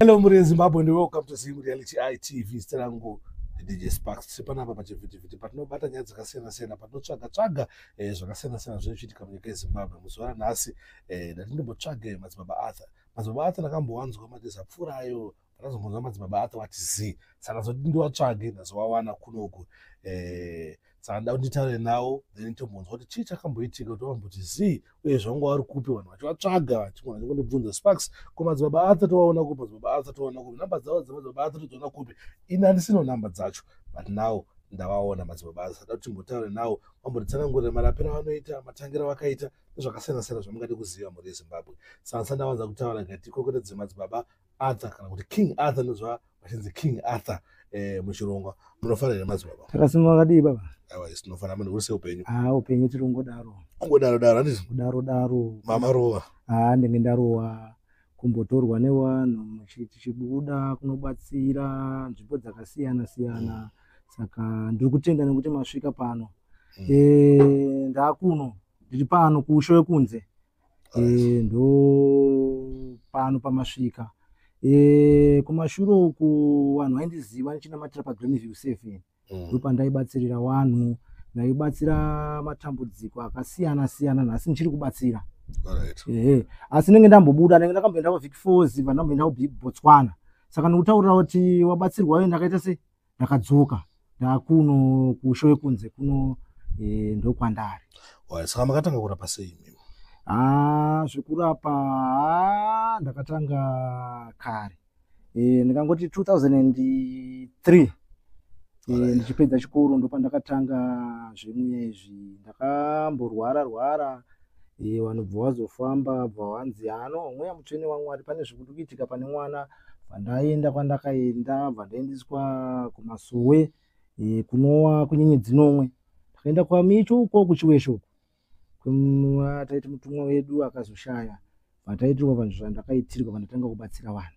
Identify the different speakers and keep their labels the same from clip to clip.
Speaker 1: Hello mhuri yeZimbabwe and welcome to Zim Reality ITV. Zita rangu DJ Sparks. Tiri panapa pachivhitivhiti patinobata nyaya dzakasiyana siyana, patinotsvaga tsvaga zvakasiyana siyana zvinochiitika munyika yeZimbabwe. Muzuva ranhasi ndati ndimbotsvage Madzibaba Arthur. Madzibaba Arthur ndakambowanzwa madays apfuura ayo, ndakazombonzwa Madzibaba Arthur vati zii, saka zoti ndiwatsvage, ndazowawana kunoku. Saka ndida kuti nditaure nawo, then tombonzwa kuti chii chakamboitika kuti vamboti zii, uye zvanga vari kupi vanhu vachivatsvaga, vachingondibvunza, "Sparks, ko Madzibaba Arthur tovaona kupi? Madzibaba Arthur tovaona kupi? Namba dzavo dzaMadzibaba Arthur todziona kupi?" Ini handisino namba dzacho, but now ndavaona Madzibaba Arthur. Saka kuti timbotaure nawo, vambotitsanangurira marapiro avanoita, matangiro avakaita nezvakasiyana siyana zvamungade kuziva, mhuri yeZimbabwe. Saka ndisandawanza kutaura, ngati kokoredze Madzibaba Arthur, kana kuti King Arthur, ndozva vachinzi King Arthur muchirongwa. Munofanira here, madzibaba?
Speaker 2: Takasima, wakadii baba?
Speaker 1: Aiwa, isi tinofanira. Munhu uri seupenyu?
Speaker 2: Ah, upenyu tiri kungodaro.
Speaker 1: Kungodaro daro, handiti?
Speaker 2: Kudaro daro.
Speaker 1: Mamarova?
Speaker 2: Ah, ndenge ndarowa, kumbotorwa nevanhu tichibuda kunobatsira nzvimbo dzakasiyana siyana. Saka ndiri kutenda nekuti masvika pano. Ndakuno, ndiri pano kuushe wekunze. Ndo pano pamasvika. Kumashure uku vanhu vaindiziva ndichinamatira paGreenview 7. Ndopandaibatsirira vanhu, ndaibatsira matambudziko akasiyana siyana. Nhasi ndichiri kubatsira. Ehe, asi ndenge ndambobuda, ndenge ndakamboenda kuVic Falls, vandamboenda kuBotswana. Saka ndikutaurira kuti wabatsirwa uye ndakaita sei, ndakadzoka, ndakuno kusho yekunze kuno, ndokwandari.
Speaker 1: Alright, saka makatanga kurapa sei imimi?
Speaker 2: Ah, zvekurapa, ndakatanga kare, ndingangoti 2003, ndichipedza chikoro, ndopandakatanga zvemweya izvi. Ndakamborwara rwara, vanhu bva vazofamba, bva vanzi ano mweya mutsvene waMwari, pane zviri kuitika pane mwana. Bva ndaenda kwandakaenda, bva ndaendeswa kumasowe, kunova kunyenyedzi nomwe. Ndakaenda kwamicho uko kuChiweshe uko, taiti mutumwa wedu akazoshaya, bva taitirwa vanhu zvandakaitirwa, vandatanga kubatsira vanhu.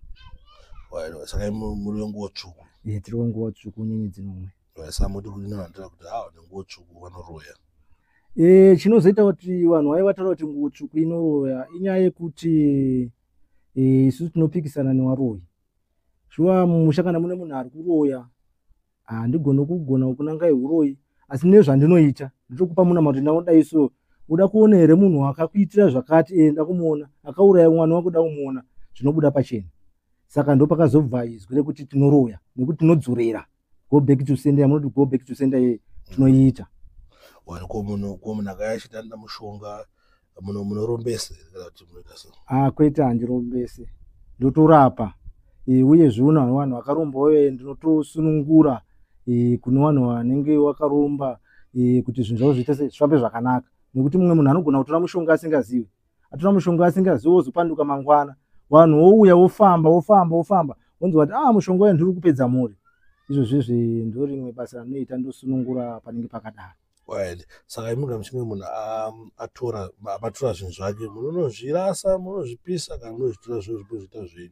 Speaker 1: Alright, saka imi muri wenguo tsvuku?
Speaker 2: Tiri wenguva tsvuku, nyenyedzi nomwe.
Speaker 1: Alright, saka muti kune vanhu kuti ha, nenguo tsvuku vanoroya?
Speaker 2: Chinozoita kuti vanhu vaiva vataura kuti nguo tsvuku inoroya inyaya yekuti isusu tinopikisana nevaroyi. Shuwa mumusha kana mune munhu ari kuroya, handigoni kugona kunangai uroyi, asi nezvandinoita nditokupa munamato, ndinodai so, uda kuona here munhu akakuitira zvakati? Nda kumuona akauraya mwana wako, da kumuona, zvinobuda pachena. Saka ndopakazobva izwi rekuti tinoroya, nekuti tinodzorera, go back to sender. Yamunoti go back to sender ye tinoiita.
Speaker 1: Alright, ko munhu akauya achiti anoda mushonga, munorombesa here kana kuti munoita sei?
Speaker 2: Ah, kwete, handirombese, ndotorapa. Uyezve una vanhu vakaromba, uye ndinotosunungura kune vanhu vanenge vakaromba, kuti zvinhu zvavo zviite sei, zvifambe zvakanaka, nekuti mumwe munhu anogona kutora mushonga asingazivi, atora mushonga asingazivi, wozopanduka mangwana, vanhu wouya, wofamba, wofamba, wofamba, wonzwa kuti ah, mushonga uyu ndiri kupedza mhuri. Izvozvizvi ndo rimwe basa ranoita, ndosunungura panenge pakadaro.
Speaker 1: Alright, saka imi kana muchinge munhu atora matora zvinhu zvake, munonozvirasa, munozvipisa, kana munozvitora zvozviita zvenyu?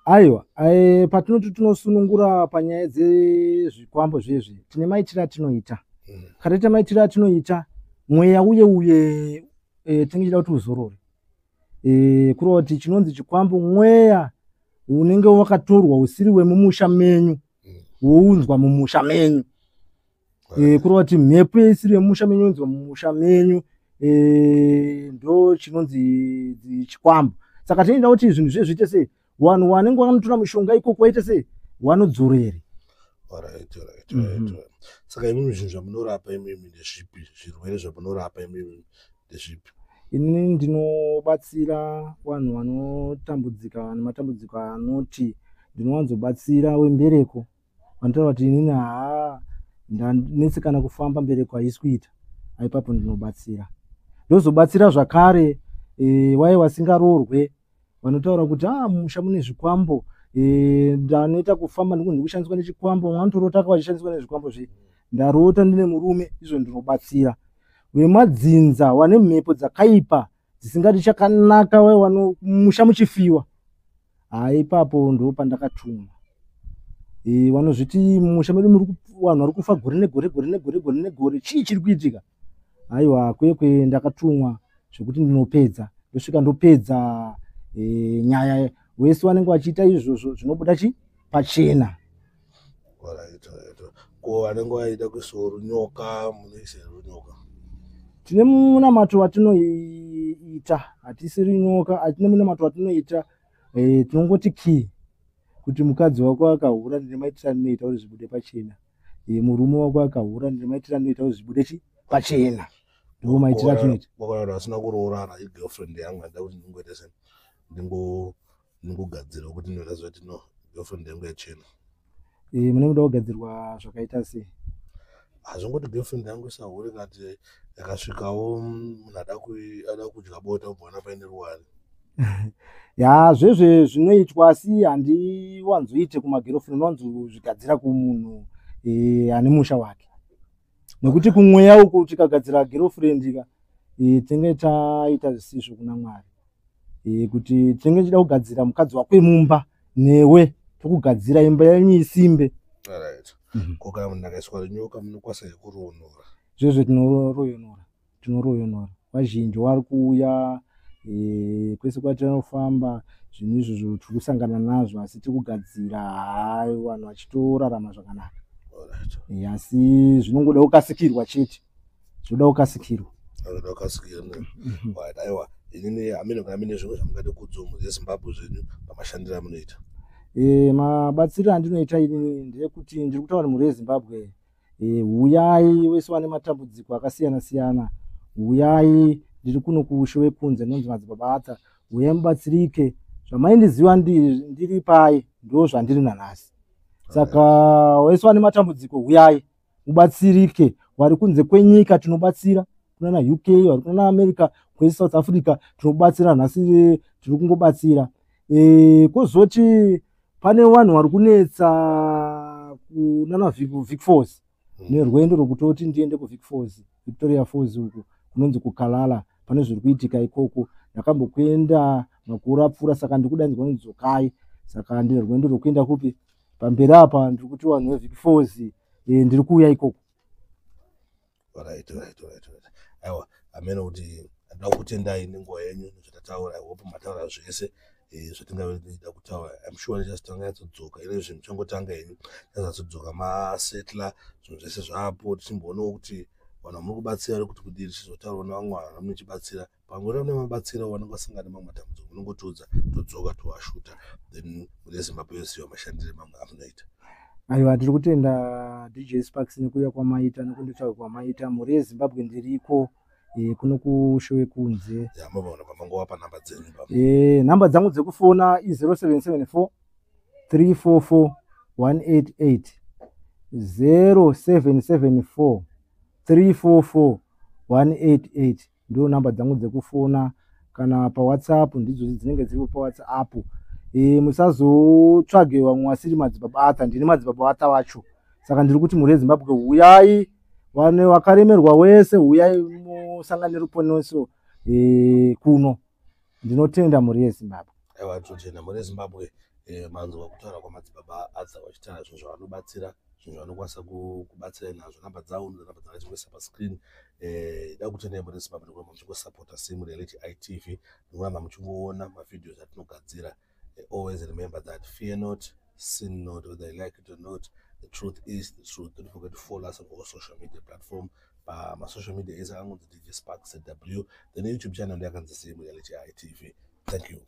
Speaker 2: Aiwa, patinoti tinosunungura panyaya dzezvikwambo zvezvi, tine maitiro atinoita. Kana taita maitiro atinoita, mweya uye tinenge tichida kuti uzorore. Kureva kuti chinonzi chikwambo mweya unenge wakatorwa usiri wemumusha menyu, wounzwa mumusha menyu. Kureva kuti mhepo isiri yemumusha menyu younzwa mumusha menyu, ndo chinonzi chikwambo. Saka tinoida kuti zvinhu zviye zviite sei, vanhu vanenge vanotora mishonga ikoko vaite sei, vanodzorere.
Speaker 1: Alright. Right. Saka imimi zvinhu zvamunorapa imimi ndezvipi? Zvirwere zvamunorapa imimi ndezvipi?
Speaker 2: Inini ndinobatsira vanhu vanotambudzika nematambudziko anoti, ndinowanzobatsira wembereko, vanotaura kuti inini haa, ndanetsekana kufamba, mbereko haisi kuita. Aipapo ndinobatsira. Ndozobatsira zvakare vaye vasingaroorwe, vanotaura kuti a, mumusha mune zvikwambo, ndanoita kufamba ndikushandiswa nechikwambo. Vanotorota vachishandiswa nezvikwambo zve, ndarota ndine murume. Izvo ndinobatsira vemadzinza vane mhepo dzakaipa dzisingadi chakanaka, vaye vano musha muchifiwa. Haa, ipapo ndo pandakatumwa. Vanozviti mumusha medu muri vanhu vari kufa gore negore, gore negore, gore negore, chii chiri kuitika? Aiwa, kwekwe, ndakatumwa zvekuti ndinopedza, ndosvika ndopedza nyaya. Wese vanenge vachiita izvozvo, zvinobuda chi pachena.
Speaker 1: Alright. Ko vanenge vaida kuisawo runyoka, munoisa here runyoka?
Speaker 2: Tine munamato watinoita, hatisi runyoka, hatine munamato watinoita. Tinongoti key kuti mukadzi wako akahura, ndine maitiro andinoita kuti zvibude pachena. Murume wako akahura, ndine maitiro andinoita kuti zvibude chi pachena. Ndo maitiro atinoita.
Speaker 1: Kana vanhu vasina kuroorana, igirlfriend yangu, handida kuti ndingoita se ndingogadzira kuti ndinoda kuti no, girlfriend yangu yachena.
Speaker 2: Mune muda kugadzirwa zvakaita sei?
Speaker 1: Hazvingoti girlfriend yangu isahure, kati yakasvikawo munhu ada kudya bota, ubva paine ruware.
Speaker 2: Ya, zvezve zvinoitwa, asi handiwanzoite kumagirlfriend, ndinowanzozvigadzira kumunhu ane musha wake, nekuti kumweya uku tikagadzira girlfriend ka, tinenge taita zvisizvo kuna Mwari. Kuti tinenge tichida kugadzira mukadzi wako wemumba, newe tokugadzira imba yenyu isimbe.
Speaker 1: Alright. Ko kana munhu akaiswa runyoka, munokwanisa here kuroonora?
Speaker 2: Zvezve tinoroyonora, tinoroyonora. Vazhinji vari kuuya kwese kwatinofamba, zvinhu izvozvo tiri kusangana nazvo, asi tiri kugadzira, hai, vanhu vachitorarama zvakanaka. Asi zvinongoda kukasikirwa chete, zvinoda kukasikirwa.
Speaker 1: Anoda kukasikirwa. Right, aiwa, inini hamene kana mine zvimwe zvamungade kuudzawo mhuri yeZimbabwe zvenyu pamashandiro amunoita.
Speaker 2: Mabatsiro andinoita inini ndeyekuti ndiri kutaura mhuri yeZimbabwe, huyai wese vane matambudziko akasiyana siyana, huyai. Ndiri kuno kuushe wekunze, ndinonzi Madzibaba Arthur. Huyai mubatsirike. Zvamaindiziva ndiri pai, ndo zvandiri nanhasi. Saka wese vane matambudziko, huyai mubatsirike. Vari kunze kwenyika tinobatsira, kunana UK, vari kunana America, kwese South Africa tinobatsira. Nhasi tiri kungobatsira. Kwozoti pane vanhu vari kunetsa kunana Vic Falls, nerwendo rwekutoti ndiende kuVic Falls, Victoria Falls, uku kunonzi kuKalala, pane zviri kuitika ikoko. Ndakambokuenda makore apfuura, saka ndikudaidzwa nodzokai. Saka ndine rwendo rwekuenda kupi pamberi apa. Ndiri kuti vanhu veVic Falls, ndiri kuuya ikoko.
Speaker 1: Right. Aiwa, hamene kuti ndoda kutendai nenguva yenyu nezvatataura. I hope mataura zvese zvatingave tichida kutaura. I'm sure ndichazotanga ine zvinhu changotanga henyu, chazatodzoka masetla zvinhu zvese zvapo, tichimboonawo kuti vanhu vamuri kubatsira vari kuti kudii, tichizotaurawo nevamwe vanhu vamuchibatsira. Pamwe mune mabatsira vanenge vasangana nemamwe matambudziko, munongotiudza, todzoka tovashuta, then mune Zimbabwe yoziva mashandiro mamwe amunoita.
Speaker 2: Aiwa, tiri kutenda DJ Sparks nekuuya kwamaita, nekunditsvaga kwamaita. Mhuri yeZimbabwe, ndiriko kuno kushe wekunze.
Speaker 1: Ya, mavaona pamangova namba dzenyu pa.
Speaker 2: Nhamba dzangu dzekufona i0774 344 188, 0774 344 188, ndo namba dzangu dzekufona. Kana paWhatsApp, ndidzo dzinenge dziripo paWhatsApp. Musazotsvage vamwe vasiri Madzibaba Arthur, ndini Madzibaba Arthur vacho. Saka ndiri kuti mhuri yeZimbabwe, huyai. Vane vakaremerwa wese, huyai musangane ruponeso kuno. Ndinotenda mhuri yeZimbabwe.
Speaker 1: Aiwa, tinotenda mhuri yeZimbabwe. Manzwa kutaura kwaMadzibaba Arthur vachitaura zvinhu zvavanobatsira, zvinhu zvavanokwanisa kubatsirai nazvo. Namba dzavo, namba dzavachingoisa pascreen. Da kutendai mhuri yeZimbabwe nekuramba muchingosapota Sim Reality ITV, nekuramba muchingoona mavideos atinogadzira. Always remember that fear not, sin not, whether you like it or not, the truth is the truth. Don't forget to follow us on all social media platform. Pamasocial media ese akangonzi DJ Sparks ZW, then YouTube channel yakanzi Sim Reality ITV. Thank you.